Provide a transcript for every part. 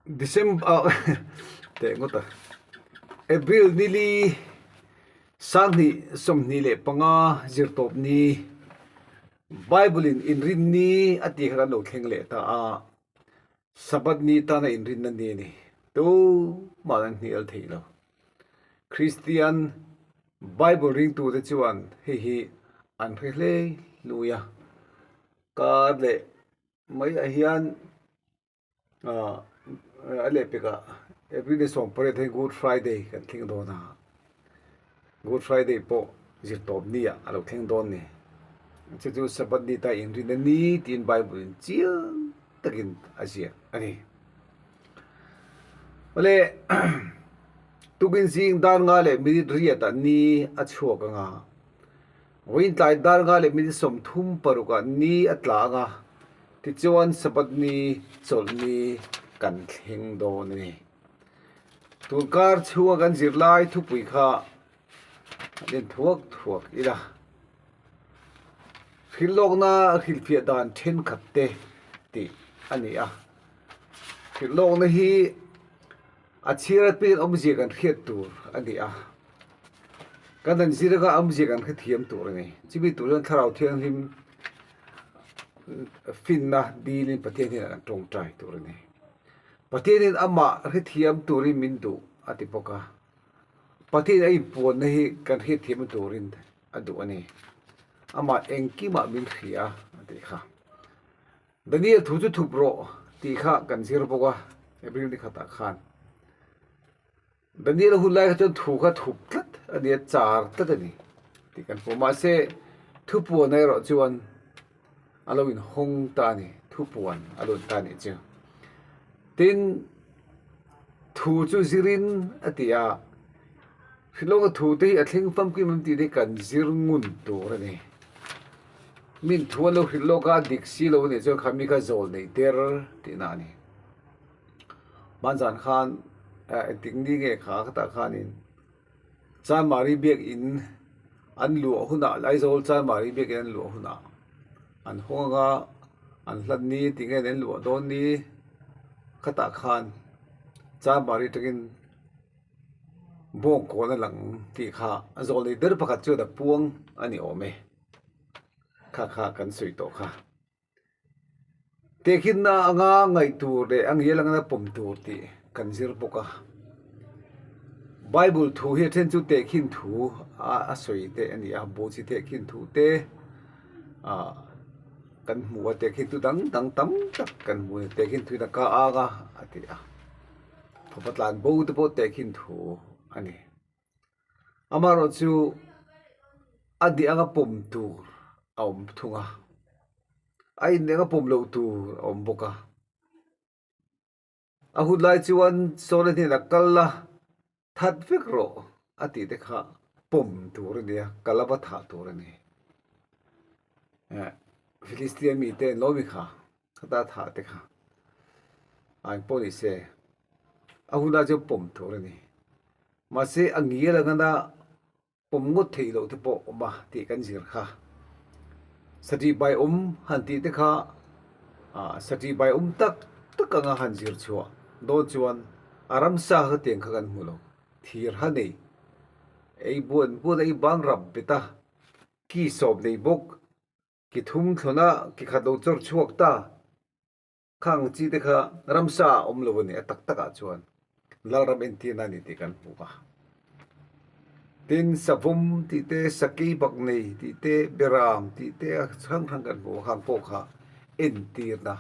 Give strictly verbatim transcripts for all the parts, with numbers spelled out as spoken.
December, ah, te ngota. April ni li, sang hni sawmhni le panga, Zirtawp ni. Bible-in Inrinni a ti kha kan lo thleng leh ta a. Sabbath ni tana Inrinna ni ni. Tuman an hnial thei lo. Christian Bible ringtute chuan hei hi an hre hle lui a. Kar leh mai a hian, ah, a leh peka, April ni sawmpariat hian Good Friday kan thleng dawn a. Good Friday pawh Zirtawp nia a lo thleng dawn ni. Chu chu Sabbath ni ta Inrinna ni tiin Bible-in chiang takin a ziak a ni. Awle, tukin zing dar nga leh minute riata ni a chhuak anga. Vawiin tlai dar nga leh minute sawmthum parukah ni a tla anga. Tichuan Sabbath ni, chawlh ni kan thleng dawn a ni. Tun kar chhunga kan zirlai thupui kha a en thuak thuak ila. Hrilhlawkna hrilhfiah dan ṭhenkhat te tih a ni a. Hrilhlawkna hi a chhira pin awmzia kan hriat tur a ni a. Kan han zir anga awmzia kan hrethiam tur a ni. Chumi tur chuan Thlarau Thianghlim finna dilin Pathian hnenah kan ṭawngṭai tur a ni. Pathienin amah hrethiam turin min duh a ti bawk a. Pathienin a inpuanna hi kan hrethiam turin a duh a ni. Amah engkimah min hria a ti kha. Daniel thu chu thup rawh tih kha kan zir bawk a, April ni khatah khan. Daniel hun lai kha chuan thu kha thup tlat a ni a, char tlat a ni tih kan hmu. Mahse, thupuan erawh chuan a lo inhawng ta a ni, thupuan a lo ni ta a ni chu. Tin, thu chu zirin a ti a, hrilhlawka thu te hi a thleng famkim em tih te kan zir ngun tur a ni. Min thu an lo hrilhlawk a, dik si lo a nih chuan kha mi kha zawl nei der tihna a ni. Hmanzan khan, eh, engtik ni nge kha khatah khanin Chanmari biak in an luah hunah, Aizawl Chanmari biak in an luah hunah an hawng anga, an hlat ni ti nge an luah dawn ni khatah khan Chanmari takin bawngkawn a lang tih kha a zawl nei der pakhat chu a puang a ni awm e. Kha kha kan sawi tawh kha. Tehkhinna anga ngaih tur leh a ngial angin a pawm tur tih kan zir bawk a. Bible thu hi a ṭhen chu tehkhin thu a, a sawi te a ni a, bu chi tehkhin thu te, a, kan hmu a, tehkhin thu dang dang tam tak kan hmu a, tehkhin thu in a ka ang a, a ti a. Fapa tlan bo te pawh tehkhin thu a ni. Amaherawhchu a nih anga pawm tur a awm thung a, a ineng a pawm lo tur a awm bawk a. A hun lai chuan Saula hnenah kal la, that vek rawh a tih te kha pawm tur a ni a, kal a va thah tur a ni. Eh, Philistia mite an lo mi kha, khata thah te kha. Ang pawh ni se, a hun lai chu pawm tur a ni. Mahse, a ngial angin a pawm ngawt theih loh te pawh awm a tih kan zir kha. Sati bai awm han tih te kha, a, sati bai awm tak tak anga han zir chhuah dawn chuan a ramsa kha tiang kha kan hmu lo. Thir ha nei. Ei buan buan ei bang rap bet a. Ki sawp nei bawk. Ki thum thlawna ki khat lo chawr chhuak ta. Khang chi te kha ramsa a awm lo a ni a, tak takah chuan Lalram entirna a ni tih kan hmu a. Tin, savawm tih te, sakei bak nei tih te, beram tih te a hrang hrang kan hmu a, khang pawh kha entirna,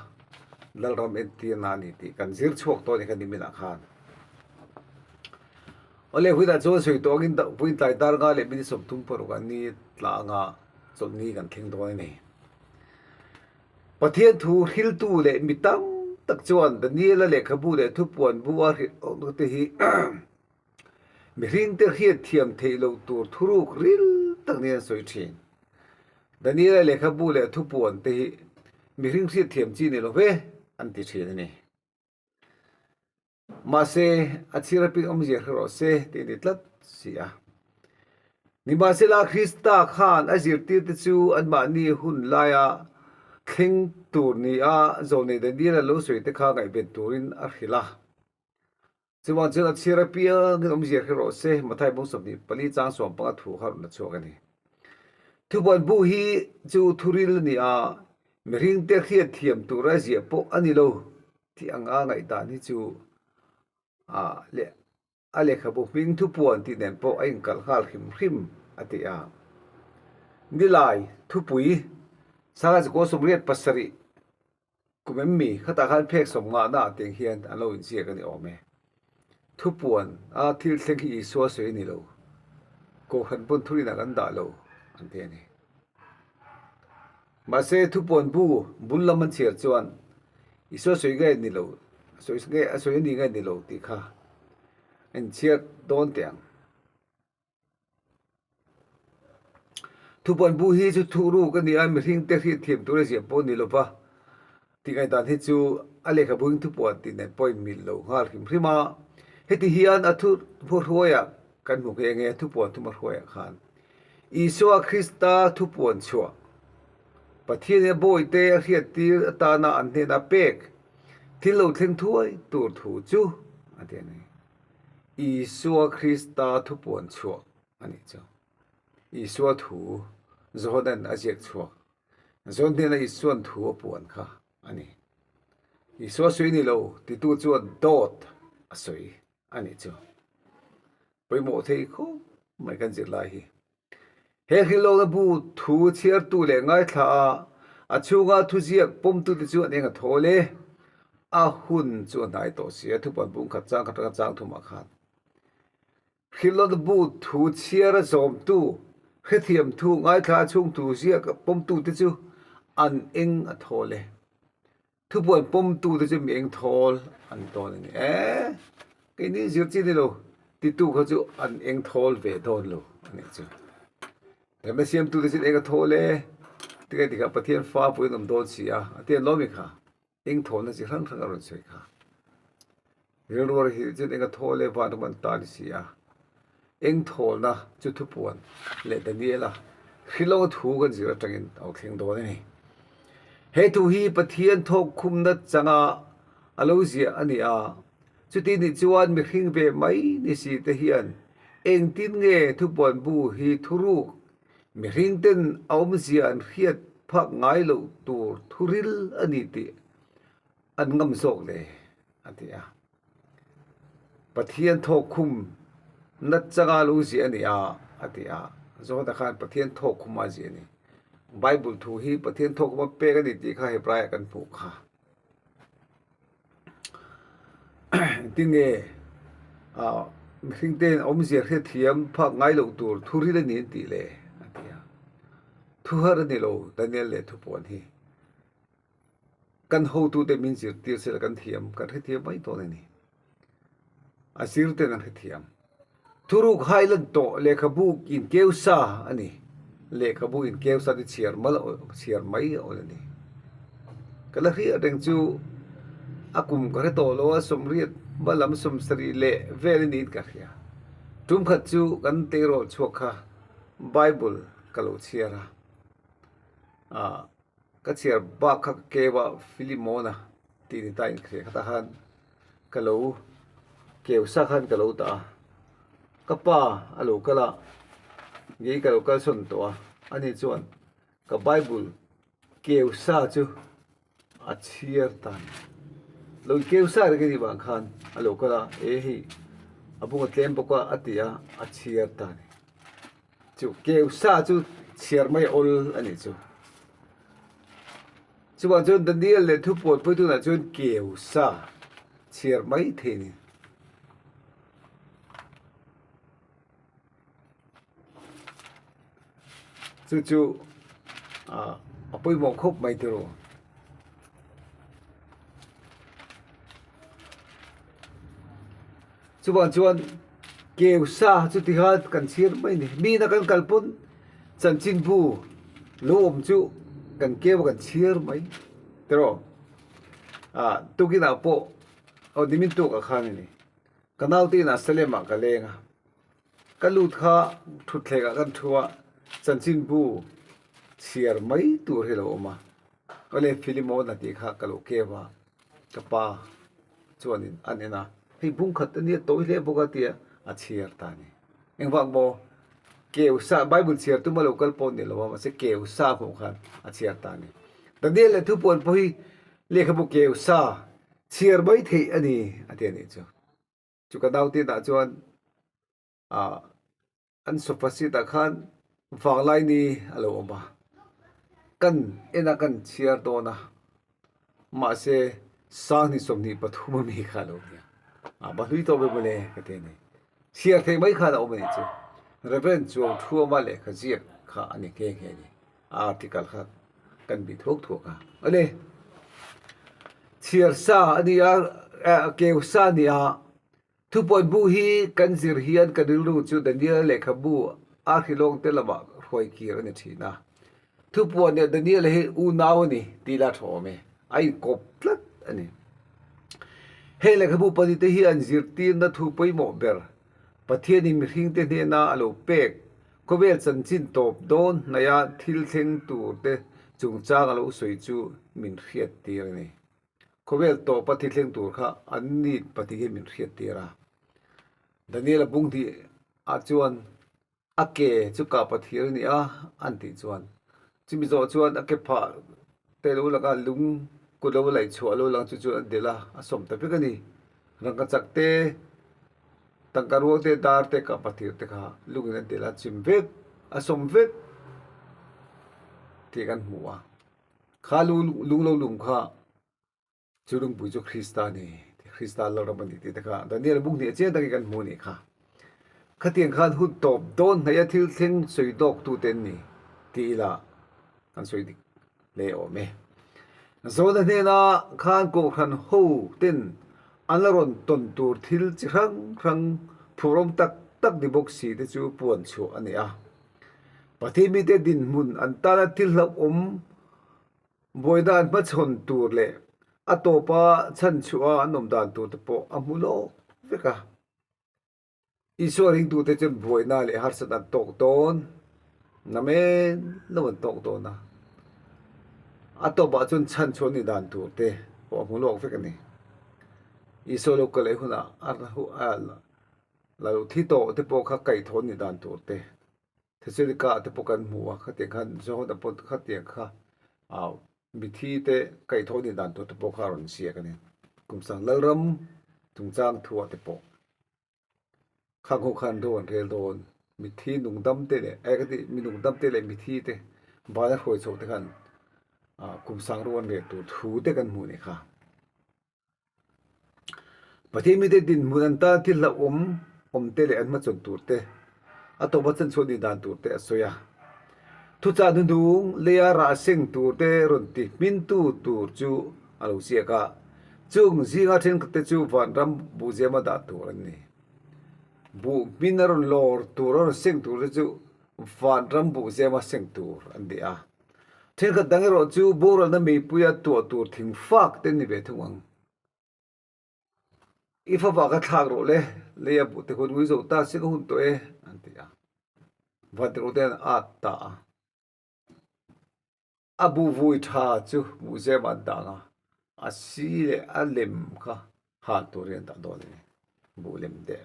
Lalram entirna a ni tih kan zir chhuak tawh a ni kha niminah khan. Awle, vawiinah chuan sawi tawh angin, vawiin tlai dar nga leh minute sawmthum paruk a ni tla anga chawlh ni kan thleng dawn a ni. Pathian thu hriltu leh mi tam tak chuan Daniela lehkhabu leh Thupuan bu a hrilh awkna te hi mihringte hriatthiam theih loh tur thuruk ril tak niin an sawi ṭhin. Daniela lehkhabu leh Thupuan te hi mihring hriatthiam chi ni lo ve an ti ṭhin a ni. Mahse, a chhira pin awmzia hre rawh se, tih a ni tlat si a. Nimahsela, Krista khan a zirtirte chu anmahni hun laia thleng tur nia zawlnei Daniela lo sawi te kha ngaihven turin a hrilh a. Chuvang chun a chhiar apiangin awmzia hre raw se, Mathai bung sawmhni pali chang sawmpanga thu kha run a chhuak a nih. Thupuan bu hi chu thuril a ni a, mihringte hriet thiam tura ziek pawh a ni lo, ti anga ngaihdan hi chu, a, le, a lekhabu hming Thupuan tih nen pawh a inkal nghal hrim hrim a ti a. Nilai, thupui, sanga zakua sawmriet pasarih, kum em mi, khata khan phek sawmngana tieng hian an lo inziak a ni awm e. Thupuan a thil thleng hi Isua sawi a ni lo. Kohhran pawn thurinah kan dah lo, an ti a ni. Mahse, Thupuan bu bul lam an chhiar chuan Isua sawi nge ni lo, sawi nge, a sawi a ni nge ni lo tih kha an chhiar dawn teh ang. Thupuan bu hi chu thuruk a ni a, mihringte hriet thiam tura ziek pawh a ni lo va. Tih ngaihdan hi chu a lekhabu hming Thupuan tih nen pawh a inmil lo nghal hrim hrim a. Heti hian a thu hmahruaiah kan hmu nghe nghe, Thupuan thu hmahruaiah khan Isua Krista thupuan chhuah, Pathianin a bawite a hriattir atana an hnena pek thil lo thleng thuai tur thu chu, a ti a ni. Isua Krista thupuan chhuah a nih chu. Isua thu Johanan a ziak chhuak. Johan hnena Isuan thu a puan kha a ni. Isua sawi ni lo, titu chuan dawt a sawi a nih chu. Pawimawh thei khawp mai kan zir lai hi. He hrilhlawkna bu thu chhiartu leh ngaithla a, a chhunga thuziak pawmtute chu an eng a thaw le. A hun chu a hnai tawh si a, Thupuan bung khat chang khat aṭanga chang thumah khan. Hrilhlawkna bu thu chhiara zawmtu, hrethiam thu, ngaithla chhung thu ziak pawmtute chu an eng a thaw le. Thupuan pawmtute chu mi eng thawl an dawn a ni. E, keini zir chi ni lo, titu kha chu an eng thawl ve dawn lo a ni chu. Hemna siamtute chu an eng a thaw le. Tikah tikah Pathian fa puin awm dawn si a, a ti an lawm i kha. Eng thawlna chi hrang hrang a rawn sawi kha. Rilruah hi chuan eng a thaw le, vanram an tan si a. Eng thawlna chu Thupuan leh Daniela hrilhlawkna thu kan zir aṭangin a lo thleng dawn a ni. He thu hi Pathian thawkkhumna changa a lo ziah a ni a. Chuti ni chuan mihring ve mai ni si te hian engtin nge Thupuan bu hi thuruk mihringten a awmzia an hriat phak ngai loh tur thuril a ni tih an ngam zawk le, a ti a. Pathian thawkkhumna changa lo ziah a ni a, a ti a. Johana khan Pathian thawkkhuma ziah a ni. Bible thu hi Pathian thawkkhuma pek a ni tih kha Hebraiah kan hmuh kha. Tin nge, a, mihringten awmzia hrethiam phak ngai loh tur thuril a ni an tih le, a ti a. Thuhar a ni lo, Daniel leh Thupuan hi. Kan hotute min zirtir sela kan thiam, kan hrethiam mai dawn a ni. A zirten an hrethiam. Thuruk hai lan tawh lehkhabu inkeusa a ni. Lehkhabu inkeusa ni chhiar mal, chhiar mai a awl a ni. Ka la hriat reng chu a kum ka hre tawh lo a, sawmriat hma lam sawmsarih leh vel a niin ka hria. Tum khat chu kan tleirawl chhuak kha Bible ka lo chhiar a. A, ka chhiar bak kha ka keu a, Filimona tih ni ta in ka hria kha ta khan ka lo keusa khan ka lo ta a. Ka pa a lo kal a, ngei ka lo kal sawn tawh a, ani chuan ka Bible keusa chu a chhiar ta a ni. Lo keusa reng a ni vang khan a lo kal a, e hei, a bung a tlem bawk a, a ti a, a chhiar ta a ni. Chu keusa chu chhiar mai awl a ni chu. Chuvang chuan Daniel leh Thupuan puitunah chuan keusa chhiar mai thei a ni. Chu chu, a, a pawimawh khawp mai tiraw. Chuvang chuan keusa chu ti kha kan chhiar mai ni. Mina kan kal pawn chanchinbu lo awm chu kan keu a kan chhiar mai. Tiraw. A, tukinah pawh, aw, nimin tukah khan a ni. Ka naute inah Salema ka leng a. Ka lut kha ṭhutthlengah kan ṭhu a, chanchinbu chhiar mai tur hi lo awm a. Awle, Filimona tih kha ka lo keu a, ka pa chuan an en a. Hei bung khat a nih, a tawi hle bawk a tia, a chhiar ta a nih. Engvang maw? Keu sa, Bible chhiar tum a lo kal pawh ni lo a, mahse keu sa khawm khan a chhiar ta a nih. Daniel le Thupuan po hi lekhabu keu sa, chhiar mai thei a nih, a ti a nih chu. Chu ka nautinaah chuan, a, an sofa seat-ah khan vanglai ni a lo awm a. Kan en a, kan chhiar dawn a. Mahse, sanghni sawmhni pathum a mi kha lo nia. A, ba hlui tawh ve mawle ka ti a nih. Chhiar thei mai khan a awm a nih chu. Reverend Chuauthuama lekha ziak kha a ni nghe nghe a nih. A article kha kan bi thuak thuak a. A le, chhiar sa a ni a, a, keu sa a ni a. Thupuan bu hi kan zir hian kan rilru chu Daniel lekhabu arhilawngte lamah hruai kir a ni ṭhin a. Thupuan leh Daniel hi unau a ni tih la ṭha awm e. A inkawp tlat a ni. He lekhabu pahni te hi an zirtirna thu pawimawh ber, Pathianin mihringte hnena a lo pek, khawvel chanchin tawp dawn hnaia thil thleng turte chungchang a lo sawi chu min hriattir a ni. Khawvel tawpa thil thleng tur kha an ni pahni hi min hriattir a. Daniela bung hnih ah chuan a ke chu kah pathir a ni a, an tih chuan. Chumi zawh chuan a ke phah te lo lang a, lung kut lo laih chhuah lo lang chu chuan a del a, a sawm ta vek a ni. Rangkachak te, tangkaruang te, dar te, kah pathir te kha lungin a del a, chim vek, a sawm vek tih kan hmu a. Kha lu-, lung lo lum kha chu lungpui chu Krista a ni, Krista Lalram a ni tih te kha Daniel bung hnih a chiang takin kan hmu a ni kha. Khatiang khan hun tawp dawn hnaia thil thleng sawi dawktute an ni tih ila kan sawi dik hle awm e. Jona hnena khan kohhran ho ten an la rawn tawn tur thil chi hrang hrang phurhawm tak tak ni bawk si te chu puan chhuah a ni a. Pathian mite dinhmun an tana thil hlauhawm buaina an hmachhawn tur leh a tawpa chhanchhuaha an awm dan tur te pawh a hmu lawk vek a. Isua ringtute chuan buaina leh harsatna an tawk dawn, namen lo an tawk dawn a. A tawpah chuan chhanchhuah ni dan tur te pawh a hmu lawk vek a ni. Isua lo kal leh hunah a, a, a lo thi tawh te pawh kha kaihthawh ni dan tur te. Thessalonica te pawh kan hmu a, khatiang khan Johana pawh khatiang kha, a, mithi te kaihthawh ni dan tur te pawh kha a rawn ziak a ni. Kum sang lalram chungchang thu ah te pawh. Khang ho khan ro an rel dawn, mithi nungdam te leh, ai ka ti, mi nungdam te leh mithi te, vana hruai chhoh te khan, a, kum sang ro an rel tur thu te kan hmu ni kha. Pathian mite dinhmun an tana thil hlauhawm awm te leh an hmachhawn tur te, a tawpa chhanchhuah ni dan tur te a sawi a. Thuchan hnuhnung leia rah seng tur te rawn ti hmintu tur chu a lo ziak a. Chung zinga ṭhenkhat te chu vanram buhzema dah tur an ni. Buh hmin a rawn lawr tur, a rawn seng tur te chu vanram buhzema seng tur an ni a. Ṭhenkhat dang erawh chu boralna meipuia tuah tur thingfak te an ni ve thung ang. I fapa ka thlak rawh le, leia buh te hun ngui zo ta se ka hun tawh e, an ti a. Vantirhkohte an at ta a. A buh vui ṭha chu buhzema an dah ang a. A si leh a lem kha hal turin an dah dawn a ni. Buh lem te,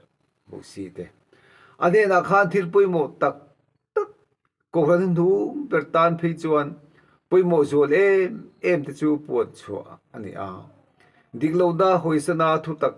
buh si te. A hnenah khan thil pawimawh tak tak kohhran hnuhnung ber tan phei chuan pawimawh zual em em te chu puan chhuah a ni a. Dik lohna hawisana thutak